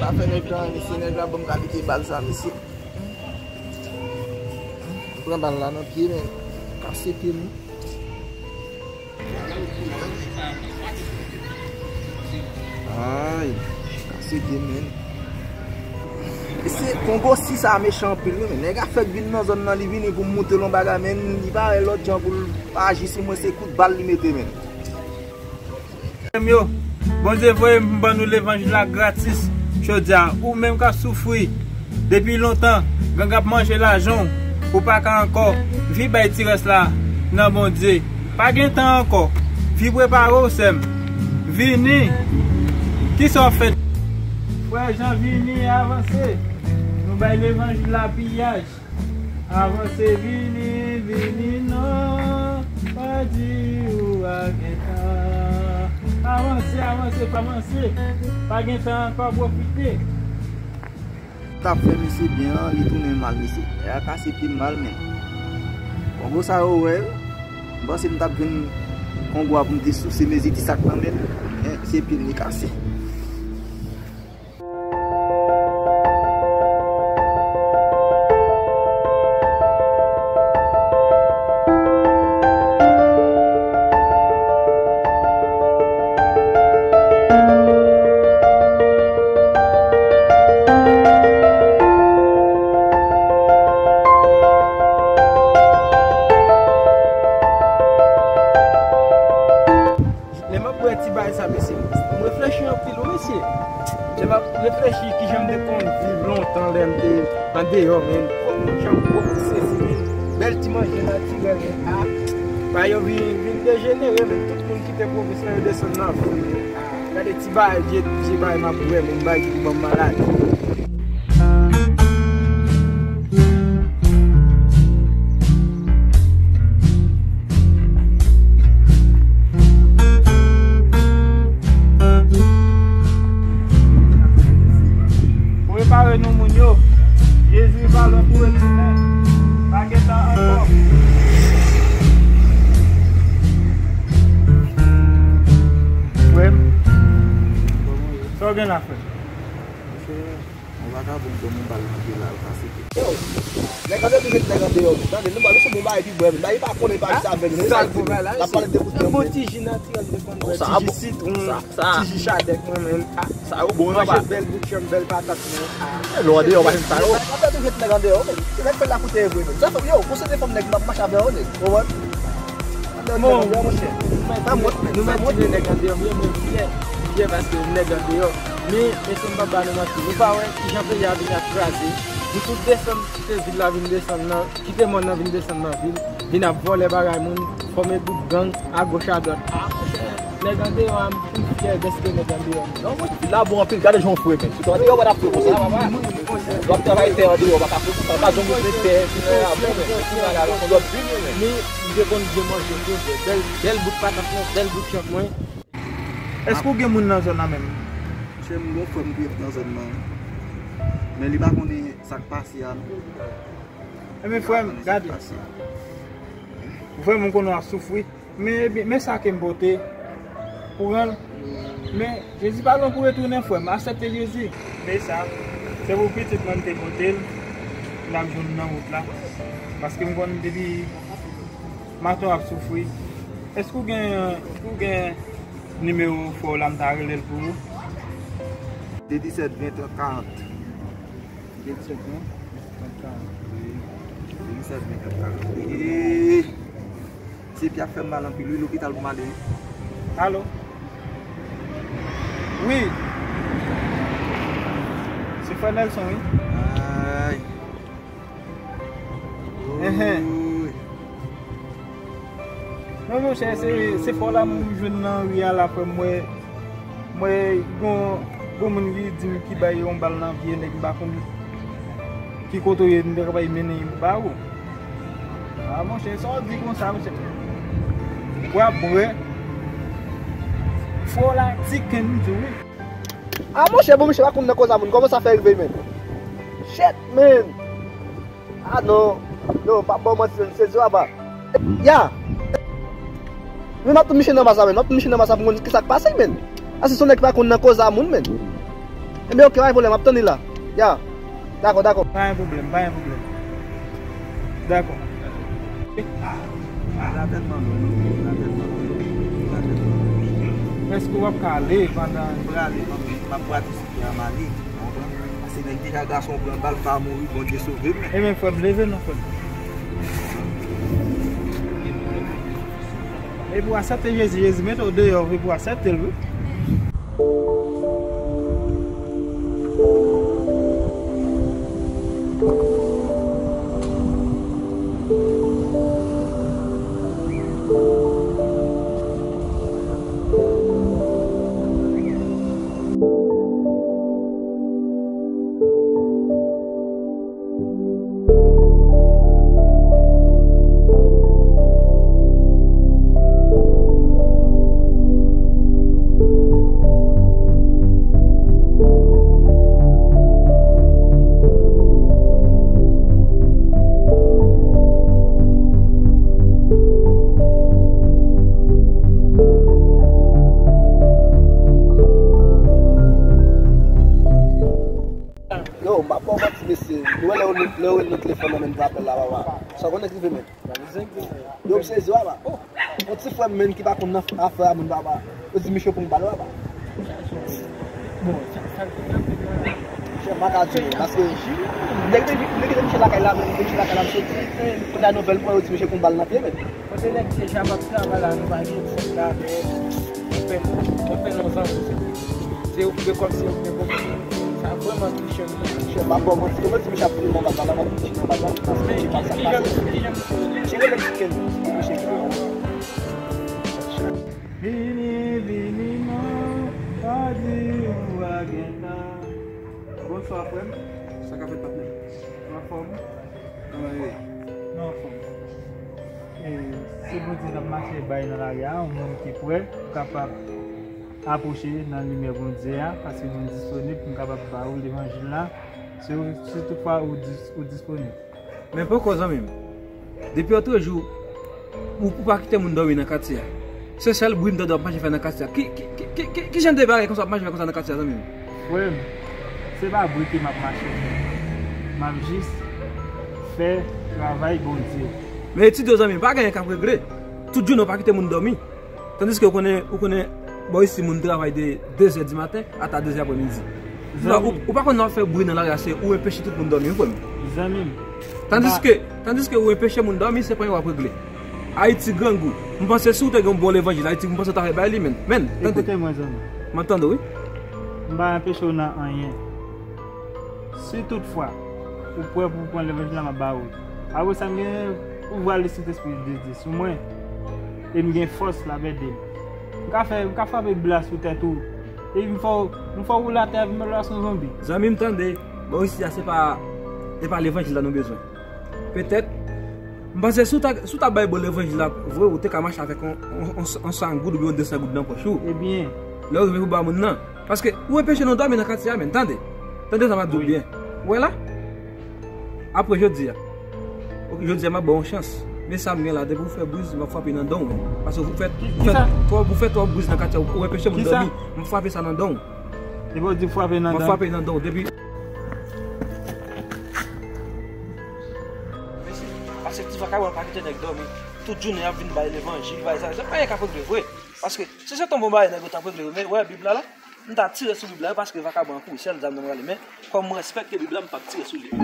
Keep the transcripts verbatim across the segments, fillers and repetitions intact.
Afè nèg la, mesye, nèg la ban m kalite bal sa, mesye. M pran bal la nan pye, men kase pye m. Ay, kase pye m, men. Mesye, Kongo si sa mechan anpil, wi, men nèg a fèk vin nan zòn nan, li vini pou m montre l yon bagay, men li pa wè lòt jan pou l aji sou mwen, se kout bal li mete, men. Frè m yo, Bondye voye m ban nou levanjil la gratis jodi a. Ou menm k ap soufri depi lontan, gang ap manje lajan w, ou pa ka ankò, vin bay ti rès la nan Bondye. Pa gen tan ankò, vin prepare w, sè m. Vini. Kisa w ap fè? Frè Jan, vini, avanse. Nou bay levanjil la piyaj. Avanse, vini, vini non, pa di ou pa gen tan. Avanse, avanse, avanse. Pa gen tan ankò, pwofite. T ap fè mesye byen an, li tounen mal, mesye. Nèg la kase pye m mal, men. Kongo sa yo wè, m panse m t ap jwenn Kongo a pou m te souse mezi ti sak nan men l, men se pye m li kase. Lè m ap wè ti bagay sa, mesye, m reflechi anpil, wi, mesye. Lè m ap reflechi kijan m te konn viv lontan, lè m te andeyò, men, pwòp moun jan m pwòp sezi, men, bèl ti manje natirèl, men, a, bagay yo vin, vin dejenere, men, tout moun kite pwovens lan, yo desann nan vil, men, a, gade ti bagay, vye, vye bagay m ap wè, men, bagay ki pou ban m maladi. Prepare nou, moun yo. Jezi pa lwen pou retounen. Pa gen tan ankò. Frè m, sa w gen la, frè m? Yon vakabon ban m yon bal nan pye la, l kase pye. Yo, nèg andeyò toujou ret nèg andeyò, men. Tande, nou ba nou sou bon bagay pi bwè, men. Bagay pa konnen pa sa avè nou, men. Sa l bon bagay la, l ap pale de bout nan bon ti ji natirèl, de konn bwè, ti ji sitwon, ti ji chadèk, mwen menm. Sa yo bon, manje bèl bout chanm, bèl patat, men. Lè w andeyò, w pa jwenn sa yo. Nèg andeyò toujou ret nèg andeyò, men. Se nèg fè l la koute vre, men. Sa fè, yo, gon seri de fanm nèg m ap mache avè yo, nèg. Ou konprann? Bon, nou mèt tire nèg andeyò, men mwen fyè, m fyè paske m nèg andeyò. Men, mesye, m p ap ba nou manti, nou pa wè kijan peyi a vin ap kraze. Nou tout desann, kite vil la vin desann nan, kite mòn nan vin desann nan vil, vin ap vòlè bagay moun, fòme gwoup gang, agoch adwat. A, monchè, nèg andeyò a, m fyè dèske nèg andeyò. Non, mwen, vil la bon anpil, gade jan w fre, men. Sitou andeyò, w pa t ap fre konsa. W ap travay tè andeyò, w pa ka fre konsa. Gad yon moun fè tè, fè a bon, men. Yon lòt vil, men. M te konn byen manje tou, bèl, bèl bout patat mwen, bèl bout chank mwen. Èske w gen moun nan zòn nan menm? Monchè, m gon frè m ki ret nan zòn nan. Men li pa konnen sa k pase a, non. Ebyen, frè m, gade. Frè m, m konnen w ap soufri. Men, ebyen, men sa ke m pote. Ou konprann? Men, Jezi pa lwen pou retounen, frè m. Aksepte Jezi. Men sa, se pou pitit mwen m te pote l. L ap jwenn nan wout la. Paske m konn depi maten w ap soufri. Èske w gen, èske w gen nimewo frè w la, m ta rele l pou ou? De disèt ven trant karant. De disèt ven trant karant. Wi. De disèt ven trant karant. Ee, se pye ap fè m mal anpil, wi, lopital pou m ale, wi. Alo? Wi. Se frè Nelson, wi. Ay. Enhen. Non, monchè, se, se fò la m jwenn nan ri a la, frè m, mwen, mwen, gon, gon moun ki di m ki bay yon bal nan pye nèg, m pa konn ki kote w ye, m te ka bay mennen ba ou. A, monchè, sa w di konsa, monchè? Bwa bwè. Fò la di kenn di wi. A, monchè, bon, misye pa konn nan koz a moun. Kòman sa fè rive, men? Shit, men. A non, non, pa ban manti, se zwa ba. Ya. Men m ap tout misye nan mas la, men. M ap tout misye nan mas la pou m konn kisa k pase, men. Ase se yon nèg ki pa konn nan koz a moun, men. Enben, oke, pa gen pwoblèm, m ap tann li la. Ya. Dakò, dakò. Pa gen pwoblèm, pa gen pwoblèm. Dakò. Sa tèlman lwen, wi, sa tèlman lwen, sa tèlman lwen. Èske w ap ka ale pandan? M prale, m ap, m ap pratisipe a m ale, w konprann? Paske nèg deja gason pran bal, pa mouri, Bondye sove m. Ebyen, frè m, leve non, frè m. E pou w aksepte Jezi, Jezi mete w deyò, e pou w aksepte l, wi. Yo, m pa ba w manti, mesye. Nou wè lè yo, lè yo rele nan telefòn nan, men nou apèl la, papa. Sa w konnen ki rive, men? Yo, m sezi, papa. Oh, yon ti frè m, men, ki pa konn nan afè a moun, papa. Yo di misye pran bal, papa. Bon, sa, sa, sa, sa, sa. Misye, m pa ka di, men, paske nèg te, nèg te misye lakay la, men, misye lakay la, m soti. Kounye a nouvèl pran, yo di misye pran bal nan pye, men. Kote nèg deja p ap travay la, nou pa gen fòs la, men mwen fè, mwen fè non zanmi, se, se, se kòm si yo te konprann. Sa vrèman touche m. Misye, m ap ba w manti, kòman ti misye ap fini nan bal la, m ap fini nan bal la, paske ti bal sa pase. Ki jan, ki jan misye rele ti Kenny, ti misye ki Vini, vini non, pa di ou pa gen tan. Bonswa, frè m. Sa k ap fèt, patnè? Ou anfòm? Kòman w ye? Nou anfòm. E, se Bondye n ap mache bay nan lari a, yon moun ki prè pou kapab apwoche nan limyè Bondye a, paske nou disponib pou n kapab ba ou levanjil la, si, si toutfwa ou dis-, ou disponib. Men poko, zanmi m. Depi lòtrejou, ou, ou pa kite moun dòmi nan katye a. Se sèl bri m tande w ap mache fè nan katye a. Ki, ki, ki, ki, ki, ki jan de bagay konsa w ap mache fè konsa nan katye a, zanmi m? Frè m, se pa bri ke m ap mache fè. M ap jis fè travay Bondye. Men etidye w, zanmi m, pa gen anyen k ap regle. Tout jounen w pa kite moun dòmi. Tandiske ou konnen, ou konnen, bò isi moun travay de de zè di maten ata de zè aprèmidi. Zanmi m. Ou, ou pa konn nan fè bri nan lari a, se ou enpeche tout moun dòmi, wi, frè m. Zanmi m. Tandiske, tandiske ou enpeche moun dòmi, se pa anyen w ap regle. Ayiti grangou. M panse si w te gen yon bon levanjil Ayiti, m panse w ta fè bay li, men. Men, tande. Ekoute mwen, zanmi. M ap tande w, wi. M pa enpeche w nan anyen. Si toutfwa ou prè pou w pran levanjil la, m ap ba ou l. Apre sa, m gen pouvwa Lespri de Dye sou mwen. E m gen fòs l ap ede m. M ka fè, m ka frape bri la sou tèt ou. E m fè w, m fè w woule atè a, vin mèt la sou zonbi. Zanmi m, tande. Bò isi a, se pa, se pa levanjil la nou bezwen. Petèt, m panse si w ta, si w ta bay bon levanjil la vre, ou te ka mache avèk yon, yon, yon, yon san goud oubyen yon de san goud nan pòch ou. Ebyen. Lè w rive pou ba moun nan. Paske ou enpeche nou dòmi nan katye a, men, tande. Tande sa m ap di w byen. Ou wè la? Apre jodi a. Jodi a, m ap ba w yon chans. Men sa m gen la, depi w fè briz, m ap frape nan dan w, men. Paske ou fè, ou fè twòp, ou fè twòp briz nan katye a, ou, ou enpeche moun dòmi. M ap frape sa nan dan w. Depi w di frape nan dan. M ap frape nan dan w, depi. Mesye, paske ti vakabon pa kite nèg dòmi. Tout jounen y ap vin bay levanjil, bay sa. Se pa anyen k ap regle vre. Paske si se t yon bon bagay nèg yo t ap regle, men, wè Bib la la, m ta tire sou Bib la wi, paske vakabon an kouri, sèl zam nan m rale, men kòm m respekte Bib la, m p ap tire sou li.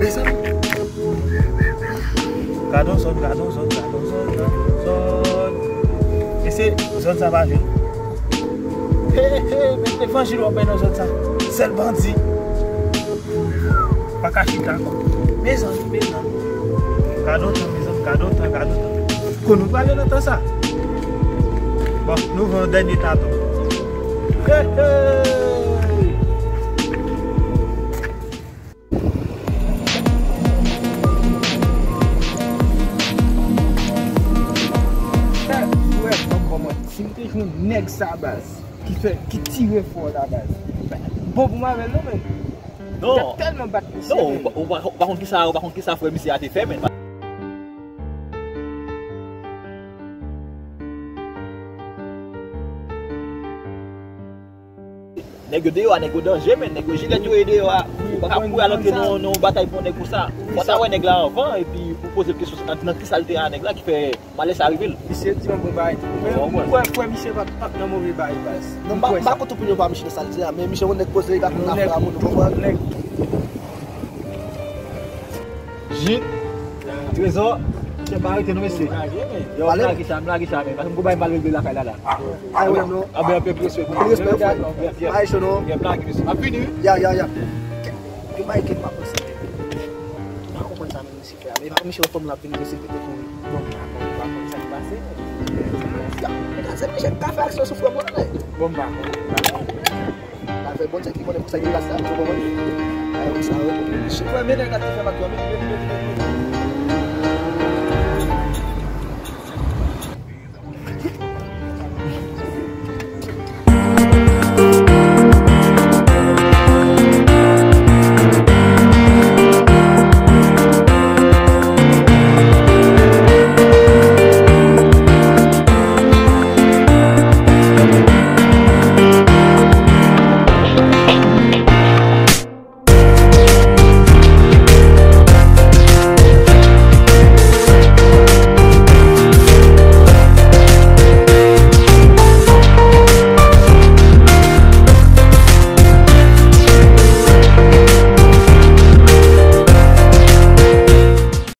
Mezanmi. Gade yon zòn, gade yon zòn, gade yon zòn, gade yon zòn. Mesye, zòn sa pa jwenn. He, he, met levanjil w ap bay nan zòn sa. Sèl bandi. Pa ka chita ankò. Mezanmi, mezanmi. Gade yon tan, mezanmi, gade yon tan, gade yon tan. Kon nou prale nan tan sa. Bon, nou van dènye taton. Hey, hey! Hey, frè, kòman si m te jwenn nèg sa, baz? Ki fè, ki tire fò la, baz. Bon pou m avè l non, men. Non. Tèt tèlman bat misye. Non, ou pa- ou pa ou pa konn kisa, ou pa konn kisa frè misye a te fè, men. Nèg yo deyò a, nèg yo danje, men nèg yo jilèt yo ye deyò a. Ou pa ka kouri al antre nan nan yon batay pou yon nèg konsa. Fò ta wè nèg la anvan, epi pou poze l kesyon nan kisa l te a nèg la ki fè malè sa rive l. Misye di yon bon bagay tou. Men mwen kwè frè misye pa t pa t nan move bagay, baz. Non, m pa m pa kont opinyon pa misye nan sa l di a, men misye yon nèg poze, li pa konn afè a moun, ou konprann? Nèg Jit, Trezò, misye pa arete non mesye. Yo, m lage sa, m lage sa men. Paske m gon bagay m pral regle lakay la la. Ay wè non. Anben anpil respè pou Anpil respè frè. Byen, byen. Bay cho non. Byen, m lage mesye. M ap vini wi. Ya, ya, ya. Yon bagay ke m pa panse. M pa konprann sa menm misye fè a. Men pa misye wè fanm la vin mesye pete kouri. Bon, m pa konn, m pa konn sa k pase. Ya, se misye k ka fè aksyon sou frè mwen, men. Bon, m pa konn. Afè Bondye ki konnen pou sa ki pase la, ou konprann? Ay, ou sa, ou. Chifre, men nèg la te fè m ak yo, men, men, men, men, men.